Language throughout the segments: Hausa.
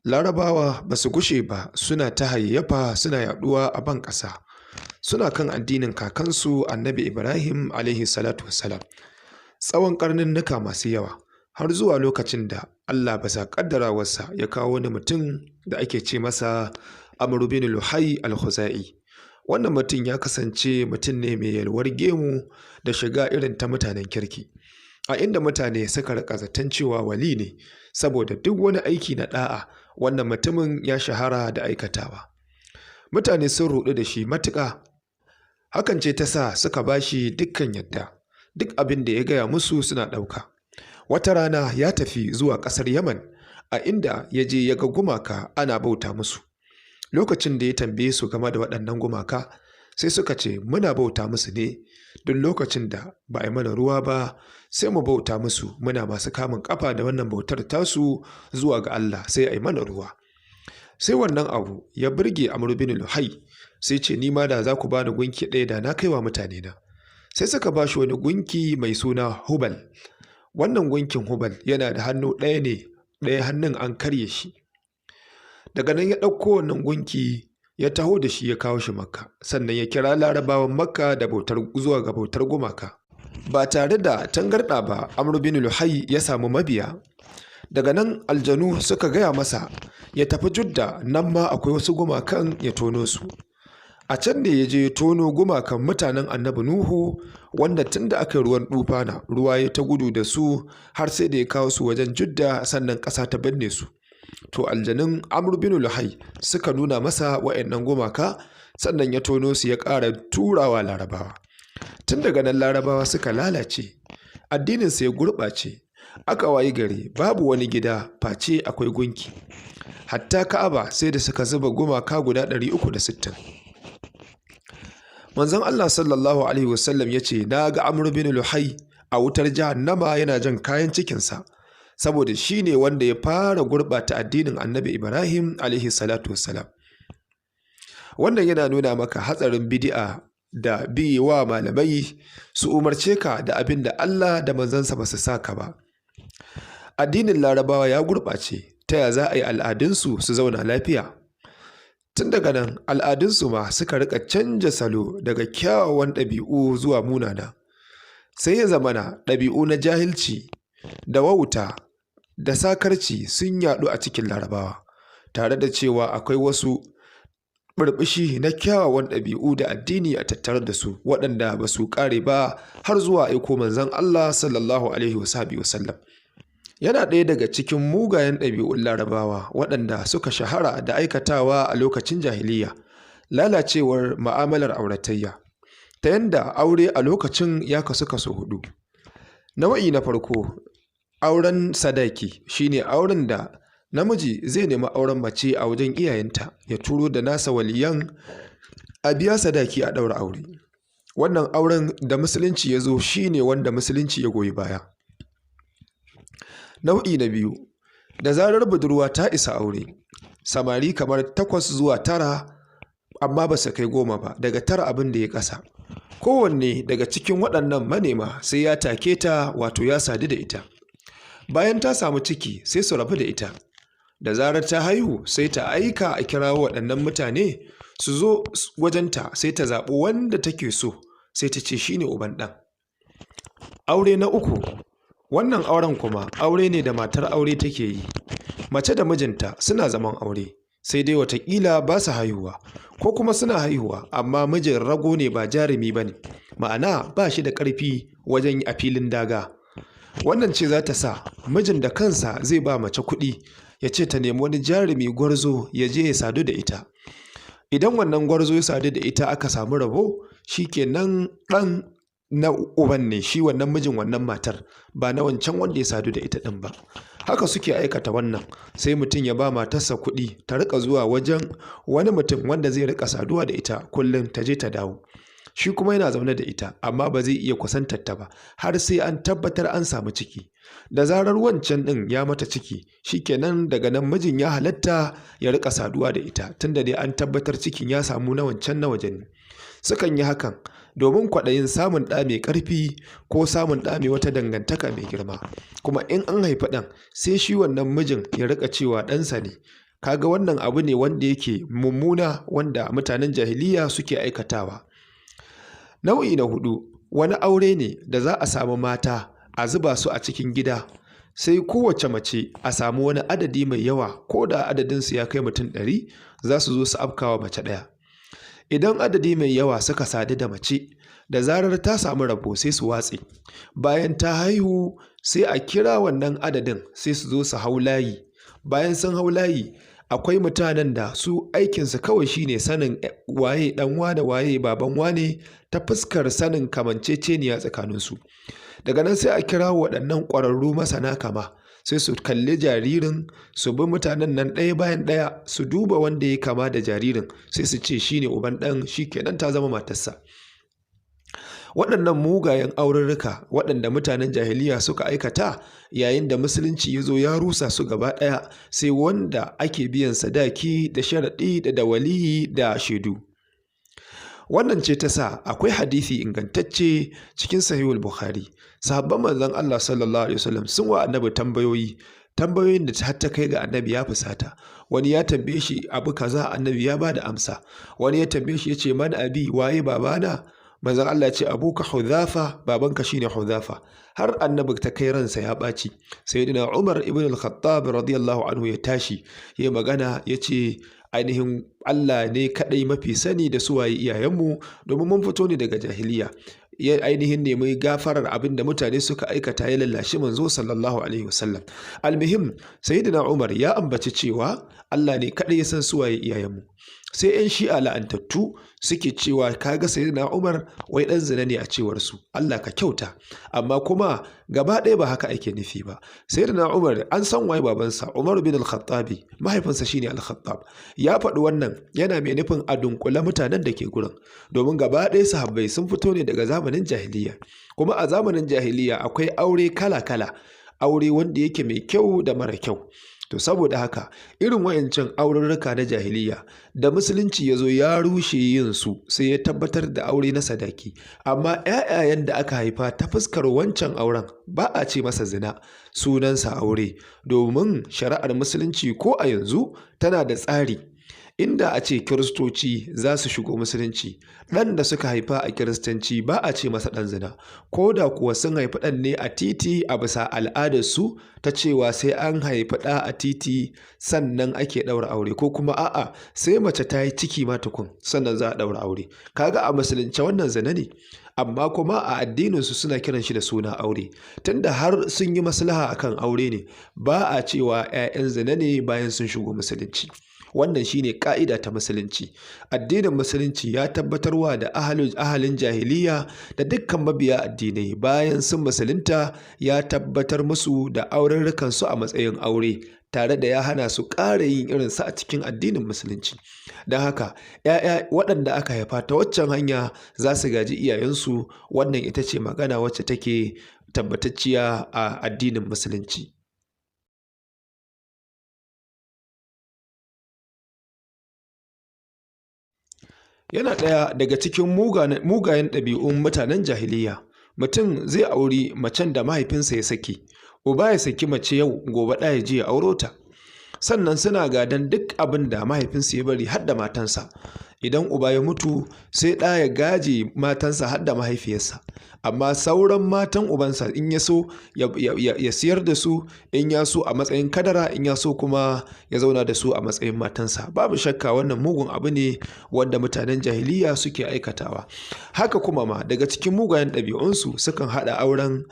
Larabawa ba su gushe ba suna ta hayayyafa suna yaɗuwa a ban ƙasa, suna kan addinin kakansu Annabi Ibrahim alaihi salatu wassalam tsawon ƙarnunnuka masu yawa, har zuwa lokacin da Allah bisa ƙaddarawarsa ya kawo wani mutum da ake ce masa Amru bin Luhai al-Khuzai. Wannan mutum ya kasance mutum ne mai yalwar gemu da shiga irin ta mutanen kirki, a inda mutane suka riƙa zaton cewa wali ne, saboda duk wani aiki na ɗa'a wannan mutumin ya shahara da aikatawa. Mutane sun ruɗu da shi matuƙa, hakan ce ta sa suka ba shi dukkan yadda, duk abin da ya gaya musu suna ɗauka. Wata rana ya tafi zuwa ƙasar Yaman, a inda ya je ya ga gumaka ana bauta musu. Lokacin da ya tambaye su game da waɗannan gumaka, sai suka ce muna bauta musu ne duk lokacin da ba a yi mana ruwa ba, sai mu bauta musu muna masu kamun ƙafa da wannan bautar tasu zuwa ga Allah, sai a yi mana ruwa. Sai wannan abu ya burge Amru bin Luhai, sai ce ni ma da za ku bani gunki ɗaya da na kaiwa mutane na. Sai suka ba shi wani gunki mai suna Hubal. Wannan gunkin Hubal yana da hannu ɗaya ne, ɗaya hannun an karye shi. Daga nan ya ɗauko wannan gunki ya taho da shi ya kawo shi Makka, sannan ya kira Larabawan Makka da bautar zuwa ga bautar gumaka. Ba tare da tangarɗa ba, Amru bin Luhai ya samu mabiya. Daga nan aljanu suka gaya masa ya tafi Judda, nan ma akwai wasu gumakan ya tono su. A can ne ya je ya tono gumakan mutanen Annabi Nuhu, wanda tun da aka yi ruwan ɗufana ruwa ya ta gudu da su har sai da ya kawo su wajen Judda, sannan ƙasa ta binne su. To aljanun Amru bin Luhai suka nuna masa wa'annan gumaka, sannan ya tono su ya ƙara turawa Larabawa. Tun daga nan Larabawa suka lalace, addininsu ya gurɓace, aka wayi gari babu wani gida face akwai gunki. Hatta Ka'aba sai da suka zuba gumaka guda 360. Manzon Allah sallallahu alaihi wasallam ya ce na ga Amru bin Luhai a wutar jahannama yana jan kayan cikinsa, saboda shi ne wanda ya fara gurɓata addinin Annabi Ibrahim alaihi salatu wassalam. Wannan yana nuna maka hatsarin bidi'a da bi wa malamai su umarce ka da abin da Allah da manzansa ba su sa ka ba. Addinin Larabawa ya gurɓace, ta ya za a yi al'adunsu su zauna lafiya? Tun daga nan al'adunsu ma suka riƙa canja salo daga kyawawan ɗabi'u zuwa munana. Sai ya zamana ɗabi'u na jahilci da wauta da sakarci sun yaɗu a cikin Larabawa, tare da cewa akwai wasu burbushi na kyawawan ɗabi'u da addini a tattare da su waɗanda ba su ƙare ba har zuwa aiko manzon Allah sallallahu alaihi wasallam. Yana ɗaya daga cikin mugayen ɗabi'un Larabawa waɗanda suka shahara da aikatawa a lokacin jahiliya, lalacewar ma'amalar auratayya, ta yanda aure a lokacin ya kasu kaso huɗu. Nau'i na farko, auren sadaki, shine auren da namiji zai nemi auren mace a wajen iyayenta, ya turo da nasa waliyan a biya sadaki a ɗaura aure. Wannan auren da musulunci ya zo shine wanda musulunci ya goyi baya. Nau'i na biyu, da zarar budurwa ta isa aure, samari kamar 8 zuwa 9 amma ba su kai 10 ba, daga 9 abin da ya ƙasa. Kowanne daga cikin waɗannan manema sai ya take ta, wato ya sadu da ita. Bayan ta samu ciki sai su rabu da ita. Da zarar ta haihu sai ta aika a kirawo waɗannan mutane su zo wajenta, sai ta zaɓi wanda take so, sai ta ce shine uban ɗan. Aure na uku, wannan auren kuma aure ne da matar aure take yi. Mace da mijinta suna zaman aure, sai dai watakila ba su haihuwa, ko kuma suna haihuwa amma mijin rago ne ba jarumi ba ne, ma'ana ba shi da ƙarfi wajen a filin daga. Wannan ce za ta sa mijin da kansa zai ba mace kuɗi ya ce ta nemi wani jarumi gwarzo ya je ya sadu da ita. Idan wannan gwarzo ya sadu da ita aka samu rabo, shi kenan ɗan na uban ne, shi wannan mijin wannan matar, ba na wancan wanda ya sadu da ita ɗin ba. Haka suke aikata wannan, sai mutum ya ba matarsa kuɗi ta riƙa zuwa wajen wani mutum wanda zai riƙa saduwa da ita kullum, ta je ta dawo. Shi kuma yana zaune da ita amma ba zai iya kusantar ta ba har sai an tabbatar an samu ciki. Da zarar wancan ɗin ya mata ciki, shikenan daga nan mijin ya halatta ya riƙa saduwa da ita, tunda dai an tabbatar cikin ya samu na wancan na wajen ne. Sukan yi hakan domin kwaɗayin samun ɗa mai ƙarfi ko samun ɗa mai wata dangantaka mai girma. Kuma in an haifi ɗan, sai shi wannan mijin ya riƙa cewa ɗansa ne. Kaga wannan abu ne wanda yake mummuna wanda mutanen jahiliya suke aikatawa. Nau'i na huɗu, wani aure ne da za a samu mata a zuba su a cikin gida, sai kowace mace a samu wani adadi mai yawa, ko da adadinsu ya kai mutum 100, za su zo su afkawa mace ɗaya. Idan adadi mai yawa suka sadu da mace, da zarar ta samu rabo sai su watse. Bayan ta haihu sai a kira wannan adadin, sai su zo su hau layi. Bayan sun hau layi, akwai mutanen da su aikinsu kawai shine sanin waye ɗan wane, waye baban wane, ta fuskar sanin kamanceceniya tsakaninsu. Daga nan sai a kira waɗannan ƙwararru masana kama, sai su kalli jaririn, su bi mutanen nan ɗaya bayan ɗaya, su duba wanda ya kama da jaririn, sai su ce shine uban ɗan, shi kenan ta zama matarsa. Waɗannan mugayen aururruka waɗanda mutanen jahiliya suka aikata, yayin da musulunci ya zo ya rusa su gaba ɗaya, sai wanda ake biyan sadaki da sharaɗi da waliyi da shaidu. Wannan ce ta sa akwai hadisi ingantacce cikin Sahihul Bukhari. Sahabban manzon Allah sallallahu alaihi wasallam sun wa annabi tambayoyi, tambayoyin da har ta kai ga annabi ya fusata. Wani ya tambaye shi abu kaza, annabi ya bada amsa. Wani ya tambaye shi ya ce, man abi, waye babana? Manzon Allah ya ce, abuka Hudhafa, babanka shine Hudhafa. Har annabi ta kai ransa ya ɓaci. Sayyidina Umar ibn al-Khattab radiyallahu anhu ya tashi ya magana, ya ce ainihin Allah ne kaɗai mafi sani da suwaye iyayenmu, domin mun fito ne daga jahiliya. Ya ainihin nemi gafarar abin da mutane suka aikata, ya lallashi manzo sallallahu alaihi wasallam. Almuhim, sayyidina Umar ya ambaci cewa Allah ne kaɗai ya san suwaye iyayenmu. Sai 'yan Shi'a la'antattu suke cewa kaga sayyidina Umar wai ɗan zina ne a cewar su. Allah ka kyauta. Amma kuma gaba ɗaya ba haka ake nufi ba. Sayyidina Umar an san waye babansa, Umar bin al-Khattabi, mahaifinsa shine al-Khattab. Ya faɗi wannan yana mai nufin a dunkule mutanen da ke gurin, domin gaba ɗaya sahabbai sun fito ne daga zamanin jahiliya. Kuma a zamanin jahiliya akwai aure kala-kala, aure wanda yake mai kyau da mara kyau. To saboda haka irin wayancan aururruka na jahiliya da musulunci ya zo ya rushe yin su, sai ya tabbatar da aure na sadaki. Amma ƴaƴayen da aka haifa ta fuskar wancan auren ba a ce masa zina, sunansa aure, domin shari'ar musulunci ko a yanzu tana da tsari. Inda a ce Kiristoci za su shigo musulunci, ɗan da suka haifa a Kiristanci ba a ce masa ɗan zina, ko da kuwa sun haifi ɗan ne a titi a bisa al'adarsu ta cewa sai an haifi ɗa a titi sannan ake ɗaura aure, ko kuma a'a sai mace ta yi ciki ma tukun sannan za a ɗaura aure. Kaga a musulunce wannan zina ne, amma kuma a addininsu suna kiran shi da suna aure. Tunda har sun yi maslaha akan aure ne, ba a cewa 'ya'yan zina ne bayan sun shigo musulunci. Wannan shine ka'ida ta musulunci. Addinin musulunci ya tabbatarwa da ahalin jahiliya da dukkan mabiya addinai bayan sun musulunta, ya tabbatar musu da aurarrukansu a matsayin aure, tare da ya hana su ƙara yin irinsu a cikin addinin musulunci. Don haka ‘ya'ya waɗanda aka haifa ta waccan hanya za su gaji iyayensu. Wannan ita ce magana wacce take tabbatacciya a addinin musulunci. Yana ɗaya daga cikin mugayen ɗabi'un mutanen jahiliya. Mutum zai auri macen da mahaifinsa ya saki, uba ya saki mace yau, gobe ɗa ya je ya auro ta. Sannan suna gadon duk abin da mahaifinsu ya bari har da matansa. Idan uba ya mutu sai ɗa ya gaje matansa har da mahaifiyarsa. Amma sauran matan ubansa in ya so ya siyar da su, in ya so a matsayin kadara, in ya so kuma ya zauna da su a matsayin matansa. Babu shakka wannan mugun abu ne wanda mutanen jahiliya suke aikatawa. Haka kuma ma daga cikin mugayen ɗabi'unsu sukan haɗa auren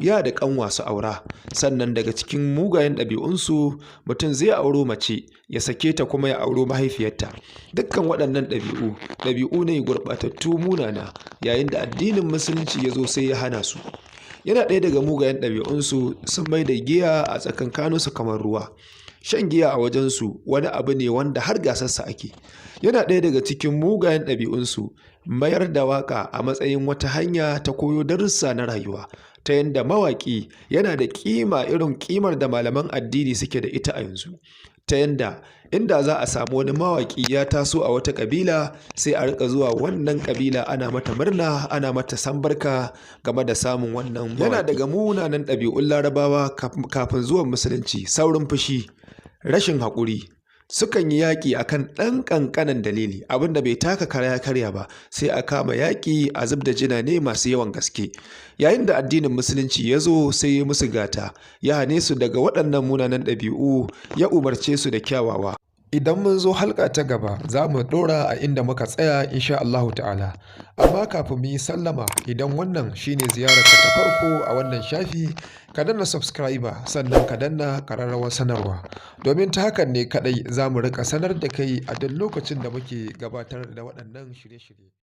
ya da ƙanwa su aura. Sannan daga cikin mugayen ɗabi'unsu mutum zai auro mace ya sake ta kuma ya auro mahaifiyarta. Dukkan waɗannan ɗabi'u ɗabi'u ne gurɓatattu munana, yayin da addinin musulunci ya zo sai ya hana su. Yana ɗaya daga mugayen ɗabi'unsu sun mai da giya a tsakankaninsu kamar ruwa. Shan giya a wajensu wani abu ne wanda har gasarsa ake. Yana ɗaya daga cikin mugayen ɗabi'unsu mayar da waƙa a matsayin wata hanya ta koyo darussa na rayuwa, ta yanda mawaƙi yana da ƙima irin ƙimar da malaman addini suke da ita a yanzu. Ta yanda inda za a samu wani mawaƙi ya taso a wata ƙabila, sai a riƙa zuwa wannan ƙabila ana mata murna, ana mata sambarka game da samun wannan mawaƙi. Yana daga munanan ɗabi'un Larabawa kafin zuwan Musulunci saurin fushi, rashin haƙuri. Sukan yi yaƙi akan ɗan ƙanƙanin dalili, abin da bai taka kara ya karya ba, sai a kama yaƙi a zub da jinane masu yawan gaske. Yayin da addinin Musulunci ya zo, sai ya musu gata, ya hane su daga waɗannan munanan ɗabi'u, ya umarce su da kyawawa. Idan mun zo halka ta gaba, za mu ɗora a inda muka tsaya insha Allahu ta'ala. Amma kafin mu yi sallama, idan wannan shine ziyararka ta farko a wannan shafi, ka danna subscribe, sannan ka danna ƙararrawar sanarwa. Domin ta hakan ne kaɗai za mu riƙa sanar da kai a duk lokacin da muke gabatar da waɗannan shirye-shirye.